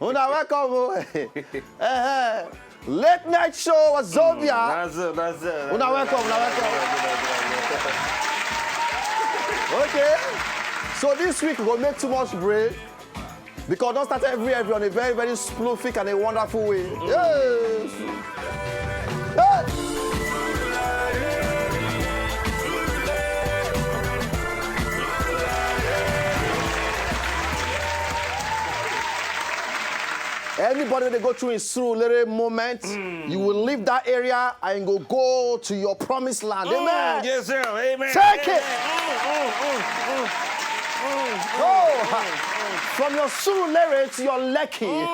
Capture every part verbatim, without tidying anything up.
Una welcome o. Late night show Wazobia. Una welcome, una welcome. Okay. So this week we go make too much break because we don start every every on a very very sploofic and a wonderful way. Yes. Hey! Anybody wey dey go through in Surulere moment, you will leave that area and go go to your promised land. Amen. Yes, sir. Amen. Take it. Oh, from your Surulere to your Lekki.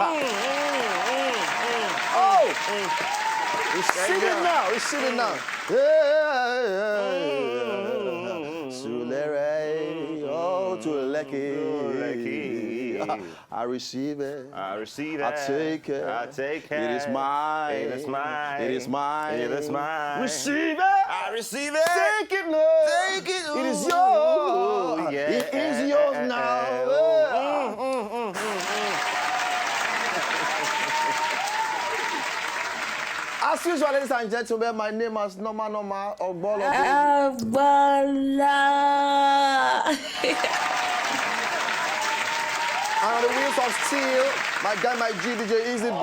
Oh, receive it now. Receive it now. Yeah. Surulere, oh, to Lekki. I receive it. I receive it. I take it. I take it. It is mine. It is mine. It is mine. Receive it. I receive it. Take it, Lord. Take it. It is yours. Yeah. It is yours now. Mm, mm, mm, mm, mm. As usual, ladies and gentlemen, my name is Norma Norma Ogbolo. Agbala. And on the wheels of steel, my guy, my G, D J Easy B.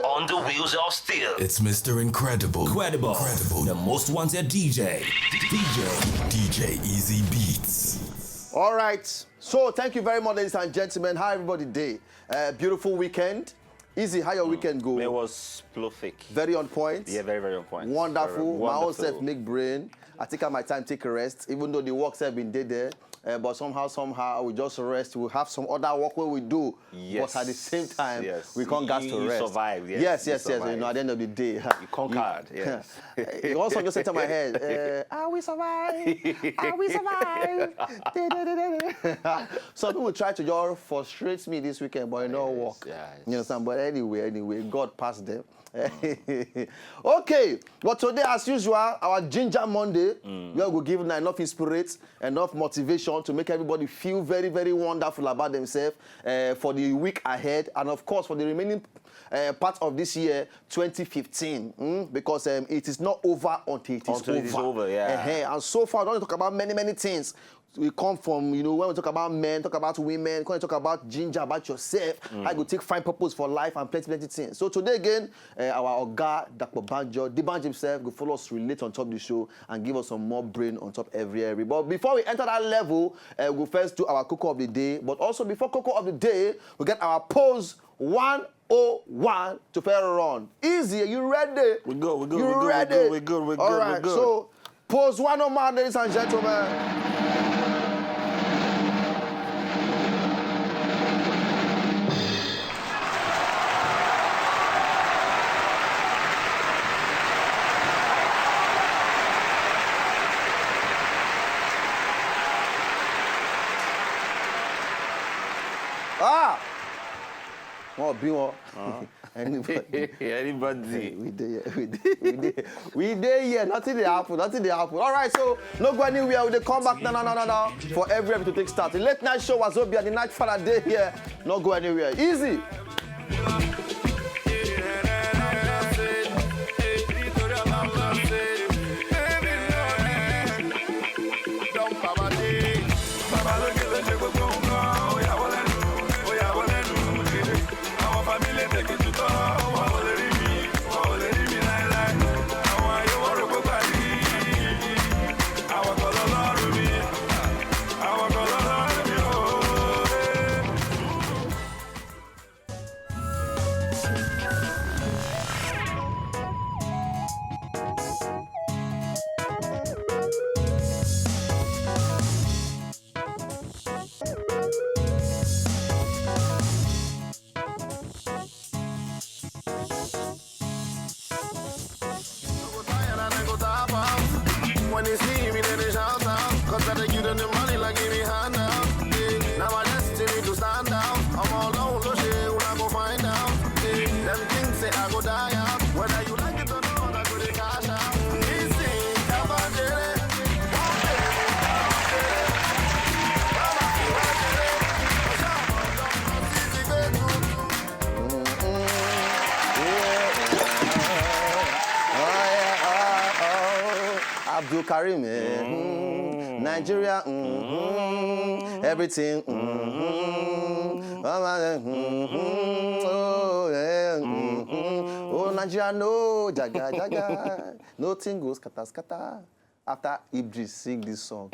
On the wheels of steel. It's Mister Incredible. Incredible. Incredible. The most wanted D J. D J. D J Easy Beats. All right. So thank you very much, ladies and gentlemen. How everybody dey? Uh, beautiful weekend. Easy, how your weekend go? It was prolific. Very on point. Yeah, very, very on point. Wonderful. Very wonderful. My own self make brain. I take out my time, take a rest. Even though the work self been dey there, uh, but somehow, somehow we just rest. We have some other work wey we do. Yes. But at the same time, yes, we can't gas to rest. You survive. Yes, yes, yes. You know, at the end of the day, you conquered. Yes. It also just enter my head. Uh, I will survive. I will survive. Some people try to just frustrate me this weekend, but it no work. You understand? But anyway, anyway, God pass them. Okay, but today, as usual, our Ginger Monday, we are going to give enough inspiration, enough motivation to make everybody feel very, very wonderful about themselves uh, for the week ahead, and of course, for the remaining uh, part of this year, twenty fifteen, mm, because um, it is not over until it is over. Until it is over, yeah. Uh-huh. And so far, we don talk about many, many things. We come from, you know, when we talk about men, talk about women, when we talk about ginger, about yourself, how you go take find purpose for life and plenty, plenty things. So today again, uh, our Oga Dapo Banjo, the Banjo himself, go follow us relate on top of the show and give us some more brain on top every, every. But before we enter that level, uh, we'll first do our Coco of the day. But also before Coco of the day, we get our pose one oh one to fair run. Easy, you ready? We go, we go, you we go, ready? We go, we go, we go, All right, we go. So Pose one oh one, ladies and gentlemen. Ah! Wọ́n bí wọn. Anybody? Anybody? We dey here. We dey. We dey. We dey here. Nothing dey happen. Nothing dey happen. All right. So no go anywhere. We dey come back now, now, now, now, now. For every episode take start. The late night show Wazobia, the night father dey here. No go anywhere. Easy. Say I go die out. Whether you like it or not, I go dey cash out. Easy, Kabadere. Abdul Karim, eh, mm, Nigeria, mm, everything, mm, oh, yeah, mm, oh, Nigeria, no, jaga, jaga, nothing goes scatter, scatter. After Idris sing this song,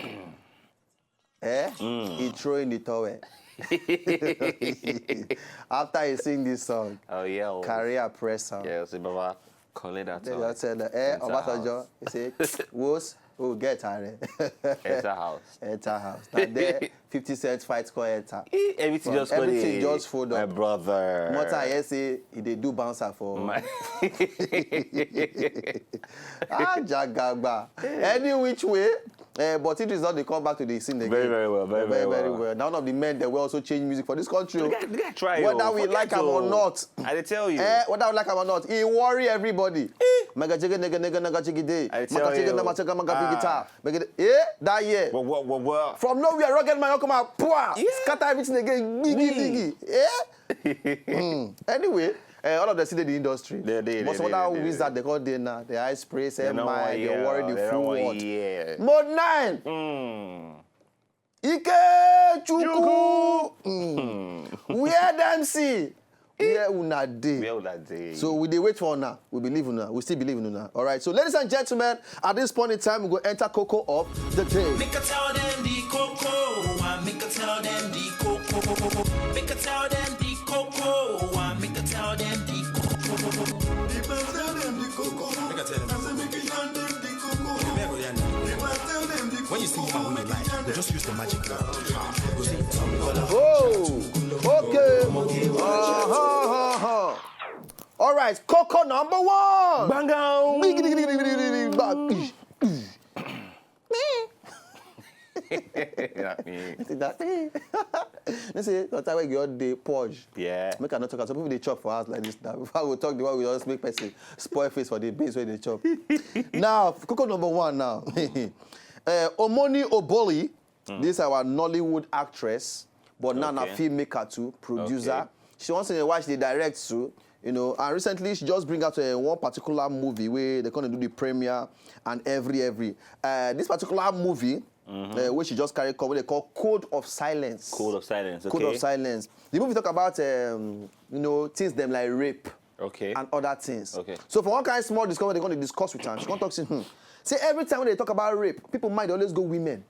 eh, he throw in the towel. After he sing this song, oh yeah, oh, career press am. Yeah, see, Baba, collect that. They towel. Just said, eh, enter Obasanjo, house. He say, "Wos, who get her?" Enter house. Enter house. Na there fifty Cent fight come enter. Eh, everything just, everything just fold up. My brother. Mota, yes, say he dey do bouncer for. Ah, jagagba. Any which way, eh, but Idris don dey come back to the scene again. Very, very well, very, very well. Now, one of the men that will also change music for this country. The guy, the guy try. Whether we like him or not, I dey tell you. Eh, whether we like him or not, he worry everybody. Maga chiga nigga nigga naga chigi day. I tell you. Maga chiga nama chiga maga bigita. Maga, eh, that year. What, what, what, what? From nowhere, rugged man come out, pwa, scatter everything again, biggie, biggie. Eh? Mm. Anyway, eh, all of them still dey the industry. They, they, but they, some other wizard, they call dey now. They high spray, say my, they worry the full world. Mode nine. Mm. Ikechukwu. Mm. Where dem see? Where una dey? Where una dey? So we dey wait for una. We believe una. We still believe in una. All right. So, ladies and gentlemen, at this point in time, we go enter Coco of the day. Make I tell them the Coco, I make I tell them the Coco. Make I tell them the Coco, I make I tell them the Coco. If I tell them the Coco, make I tell them. I say make I tell them the Coco. When you see woman who you like, you just use the magic word. You go see. Oh, okay. Uh-huh, uh-huh. All right, Coco number one. Bang, bang. Big, big, big, big, big, big, bang. Not me. It's not me. You see, sometimes when you dey purge. Yeah. Make I not talk. Some people dey chop for house like this now. Before we talk, the one we just make person spoil face for the beans wey dey chop. Now, Coco number one now. Uh, Omoni Oboli, this our Nollywood actress, but now na filmmaker too, producer. Okay. She once in a while she dey direct too, you know. And recently she just bring out uh, one particular movie where they gonna do the premiere and every every. Uh, this particular movie, uh, where she just carry come, wey they call Code of Silence. Code of Silence. Code of Silence. The movie talk about um, you know, things them like rape. Okay. And other things. Okay. So for one kind of small discussion, they gonna discuss with her. She gonna talk to him. Say every time when they talk about rape, people mind always go women.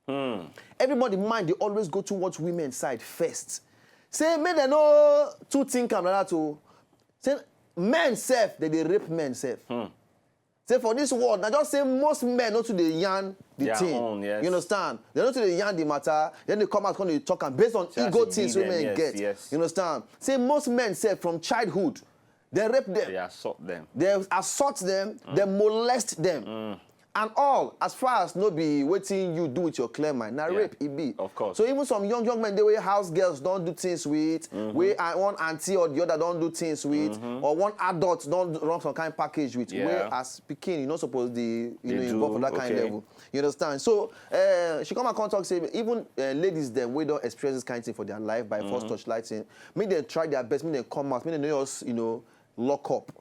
Hmm. Everybody mind they always go towards women side first. Say make dem no too think am like that o. Say men sef, they dey rape men sef. Hmm. Say for this world, na just say most men no too dey yarn the thing. Their own, yes. You understand? They no too dey yarn the matter. Then they come out, come dey talk am based on ego things wey men get. Yes. You understand? Say most men sef from childhood, they rape them. They assault them. They assault them. Mm. They molest them. Mm. And all, as far as no be wetin you do with your clear mind, na rape e be. Of course. So even some young young men dey wey house girls don do things with, wey uh, one auntie or the other don do things with, or one adult don run some kind package with, wey as pikin you no suppose dey, you know, involve for that kind level. You understand? So uh, she come and come talk say even uh, ladies dem wey don experience this kind thing for their life by force torchlighting, make dem try their best, make dem come out, make dem no just, you know, lock up.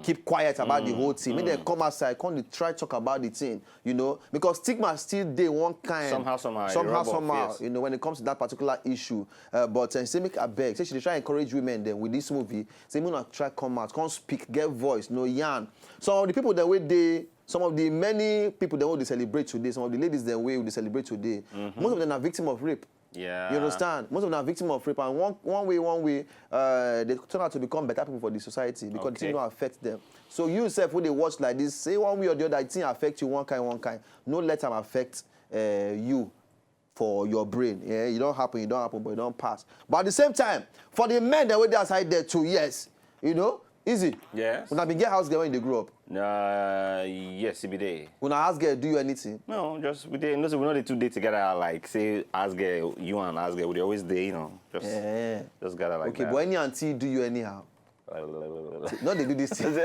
Keep quiet about the whole thing. Make dem come outside, come dey try talk about the thing, you know, because stigma still dey one kind. Somehow, somehow, somehow, you know, when it comes to that particular issue. Uh, but uh, say make I beg, say she dey try encourage women then with this movie. Say make una try come out, come speak, get voice, no yarn. Some of the people that wey dey, some of the many people that wey dey celebrate today, some of the ladies that wey dey celebrate today, most of them are victim of rape. Yeah. You understand? Most of them are victim of rape, and one, one way, one way, uh, they turn out to become better people for the society because the thing no affect them. So you sef wey dey watch like this, say one way or the other, the thing affect you one kind, one kind. No let am affect uh, you for your brain. Yeah, e don happen, e don happen, but e don pass. But at the same time, for the men that wey dey outside there too, yes, you know, easy. Yes. Una been get house girl when you dey grow up? Uh, yes, e be dey. Una house girl do you anything? No, just we dey. You know, so we no dey too dey together. Like say house girl, you and house girl, we dey always dey. You know, just, just gather like that. Okay, but any auntie do you anyhow? No dey do this thing.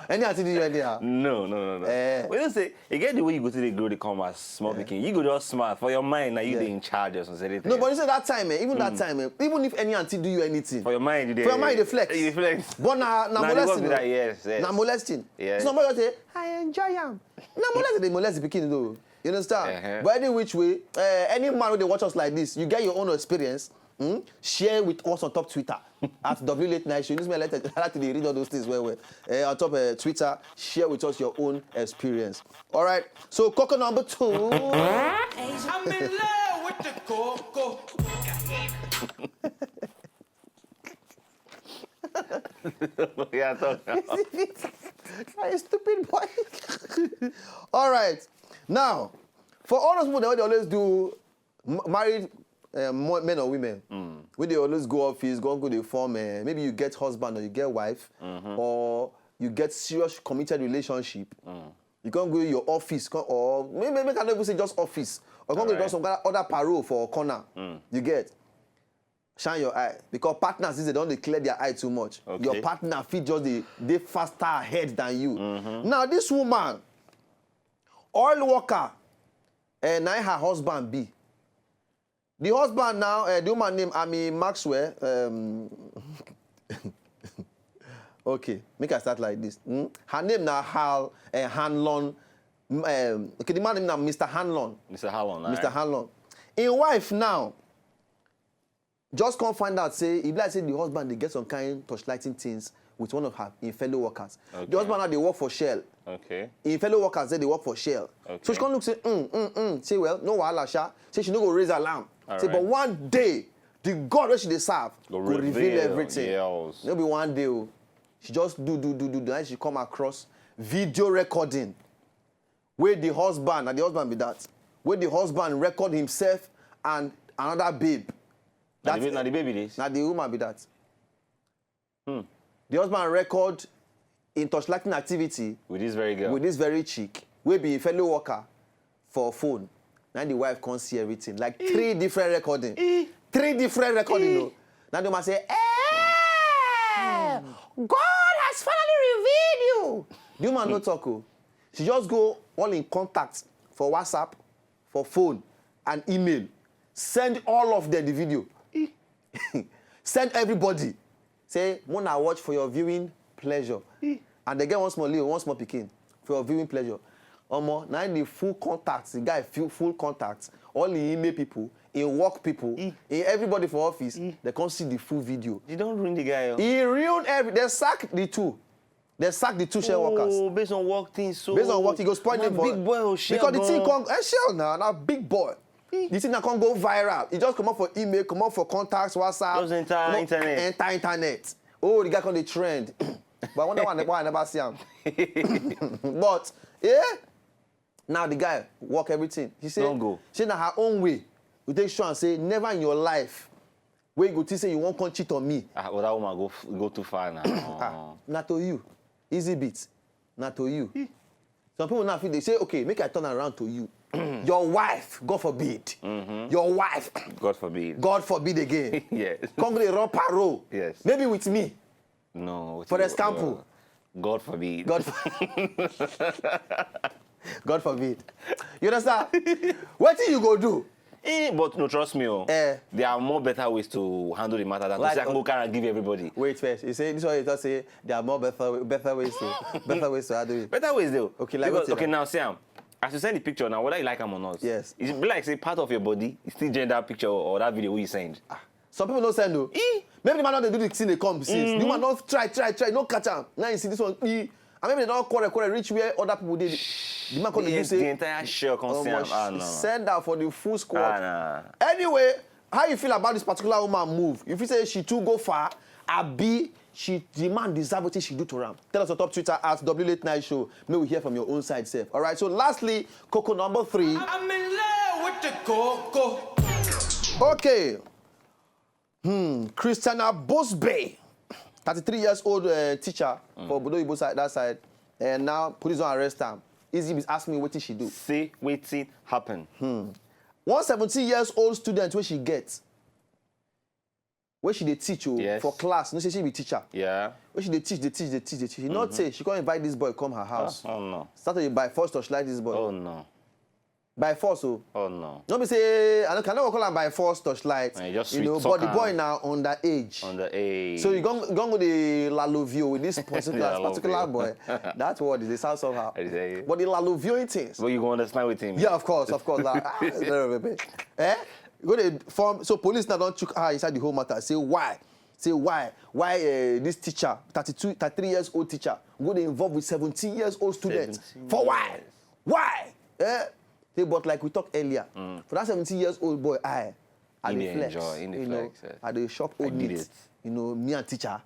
Any aunty do you anyhow? No, no, no, no. Eh. But you know say, you get the way you go to the grow, they come as small pikin. You go just smart. For your mind, now you Yeah. dey in charge or something. No, but you say that time, eh, even that time, eh, even if any aunty do you anything, For your mind, you dey For your mind, you dey flex. You dey flex. But na na Na the work molesting. be No. That, yes, yes. Na molesting. Yes. Somebody go say, "I enjoy am." Na molesting dey molest the pikin though. You understand? Uh-huh. But any which way, uh, any man wey dey watch us like this, you get your own experience. Hmm? Share with us on top Twitter at W Late Night Show. Use me like like to dey read all those things well well. Uh, on top uh, Twitter, share with us your own experience. All right. So coco number two. I'm in love with the coco. Yeah, talk. That is stupid boy. All right. Now, for all those people that dey always do m- married uh, mo- men or women, wey dey always go office, go go dey form. Uh, maybe you get husband or you get wife, or you get serious committed relationship. You can't go your office, come, or maybe make I no even say just office, or come go Alright. just some kind of other parole for corner. You get shine your eye because partners these days don dey clear their eye too much. Okay. Your partner fit just dey dey faster ahead than you. Now this woman, oil worker, uh, na her husband be. The husband now, uh, the woman name Amy Maxwell. Um, okay, make I start like this. Hmm? Her name na Hal uh, Hanlon. Um, okay, the man name na Mister Hanlon. Mister Halon. Mister Hanlon. Im wife now just come find out say e be like say the husband dey get some kind torchlighting things with one of her im fellow workers. Okay. The husband now dey work for Shell. Okay. Im fellow workers say dey work for Shell. So she Okay. come look say, mm, mm, mm. Say, well, no wahala sha. Say she no go raise alarm. Say, but Alright. One day, the God wey she dey serve go, reveal, reveal, everything. Yes. No be one day o. She just do, do, do, do, do. And she come across video recording wey the husband, na the husband be that, wey the husband record himself and another babe. Na That the, ba- na the baby this. Na the woman be that. The husband record in torchlighting activity With this very girl. with this very chick wey be a fellow worker for phone. Now the wife can't see everything. Like three different recording. Three different recording. No. Now the woman say, eh, God has finally revealed you. The woman no talk. Oh. She just go all in contact for WhatsApp, for phone, and email. Send all of them the video. Send everybody. Say, Mona watch for your viewing pleasure. And they get one small little, one small picking for your viewing pleasure. Omo, now the full contacts, the guy full, full contacts, all the email people, in work people, in everybody for office, they can't see the full video. You don't ruin the guy. Oh. He ruined every. They sacked the two. They sacked the two Shell workers. Oh, based on work things. So Based on what he go spoil na them for big boy. Oh, Shell because the thing gan. Come eh, Shell now, now big boy. The thing that can't go viral. It just come up for email, come up for contacts, WhatsApp, Just enter come up- internet. Enter internet. Oh, the guy come the trend. But I wonder why, why I never see him. But yeah, now the guy work everything. He said, Don't go. She na her own way. You take sure and say never in your life where you go to say you won't come cheat on me. Ah, well, that woman go f- go too far now. Ah, na to you. Easy beat. Na to you. Some people now feel they say, okay, make I turn around to you. Your wife, God forbid. Your wife, God forbid. God forbid again. Yes. Come dey run parole. Yes. Maybe with me. No. For you- example. uh, God forbid. God, God forbid. You understand? What do you go do? Eh, but no, trust me. Oh. Eh. There are more better ways to handle the matter than Like- to say, I can go carry and give everybody. Wait first. You say this one you just say there are more better better ways to better ways to handle it. Better ways though. Okay, like Because, wetin okay, now? Now see am. As you send the picture now, whether you like am or not, Yes. It be like say part of your body is still gender picture or that video wey you send. Some people no send though. Maybe the man not dey do the thing they come since. The man not try, try, try, no catch am. Now you see this one. E. And maybe they don't quarrel, quarrel, reach where other people did. The man come The, dey ex- say, the entire Shell come "Oh, see my am. Ah, sh- no. Send that for the full squad." Ah, nah. Anyway, how you feel about this particular woman move? If you say she too go far, abi she the man deserve what she do to am. Tell us on top Twitter at W Late Night Show. May we hear from your own side, self. All right. So lastly, coco number three. I'm in love with the coco. Okay. Hmm. Christiana Bosbe, thirty-three years old uh, teacher for Bodo Ibo side, that side, and now police don't arrest him. Easy is ask me what she do. Say wetin happen. One seventeen years old student where she get. Wey she dey teach o, Yes. for class, no say she be teacher. Yeah. Wey she dey teach, dey teach, dey teach, dey teach. You know say she come invite this boy come her house. Oh no. Start to dey by force torchlight this boy. Oh no. By force o. Oh no. No be say I no cannot call am by force torchlight. Eh, just You know, sweet but the talk boy am. Now underage. On the age. So you gonna gonna go dey lalovio with this particular Lalovio. particular boy. That word is dey sound somehow. I say- But the lalovioing things. But you go understand with him. Yeah, of course, of course. Like, ah, no, no, no, no. Eh? Go dey form. So police now don chook eye inside the whole matter. Say why? Say why? Why uh, this teacher, thirty-two, thirty-three years old teacher, go dey involve with seventeen years old students? seventeen For why? years. Why? Eh? Say, but like we talked earlier, for that seventeen years old boy, I, I He dey dey flex. enjoy, he dey you know, flex, eh. I dey shop old did meat. It. You know, me and teacher,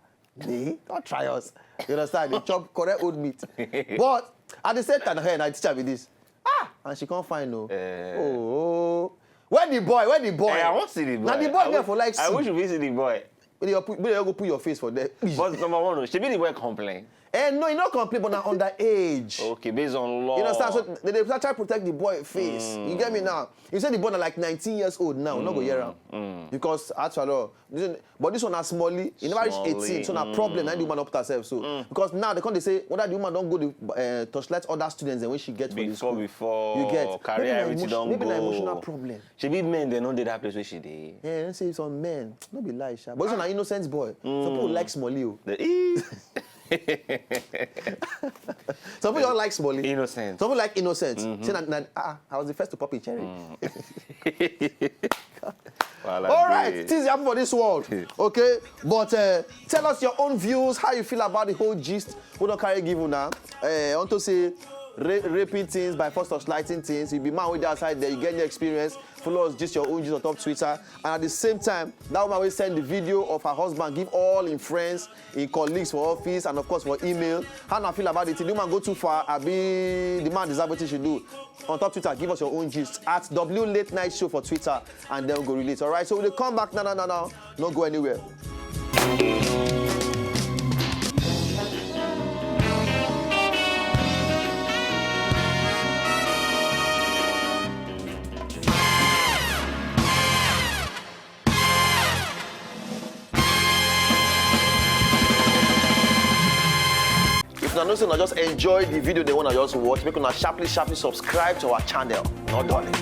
me, don't try us. You understand? They chop correct old meat. But at the same time, hey, na teacher be this. Ah, and she can't find no. Eh. Oh, where the boy? Where the boy? Hey, I want to see the boy. Now the boy I there wish- for like I see. Wish we see the boy. When you put, when you go put your face for there. But number one, she be the boy complain. Eh, no, you not complain, but now underage. Okay, based on law. You understand? So they, they try to protect the boy face. You get me now? You say the boy na like nineteen years old now, not go hear am. Because actually, this one- but this one na smallie. He never reach eighteen, so na problem. Na the woman up herself. So because now they come they say whether the woman don't go the uh, torchlight other students and when she get for the Before, school. before, You get career, maybe na everything emotion- don't maybe go. Na emotional problem. She be men, they know they that place where she dey. Yeah, let's say some men, no be lie, sha. But this one na innocent boy. Some people like smallie. Oh. The, ee. Some people don't like smallie. Innocent. Some people like innocent. Say na, na, ah, I was the first to pop a cherry. Wahala All right, dey. things happen for this world, okay? But uh, tell us your own views, how you feel about the whole gist. We don't carry give una. Uh, I want to say ra- raping things by force of slighting things. You be man with that side there, you get any experience. Follow us, just your own gist on top Twitter. And at the same time, that woman will send the video of her husband, give all in friends, in colleagues for office, and of course for email. How I feel about it? Did the woman go too far? I be the man deserve what she do. On top Twitter, give us your own gist at W Late Night Show for Twitter, and then we go relate. All right, so we come back now, now, now, now. Not go anywhere. If una know say una just enjoy the video, they wanna just watch, make una sharply, sharply subscribe to our channel. No darling.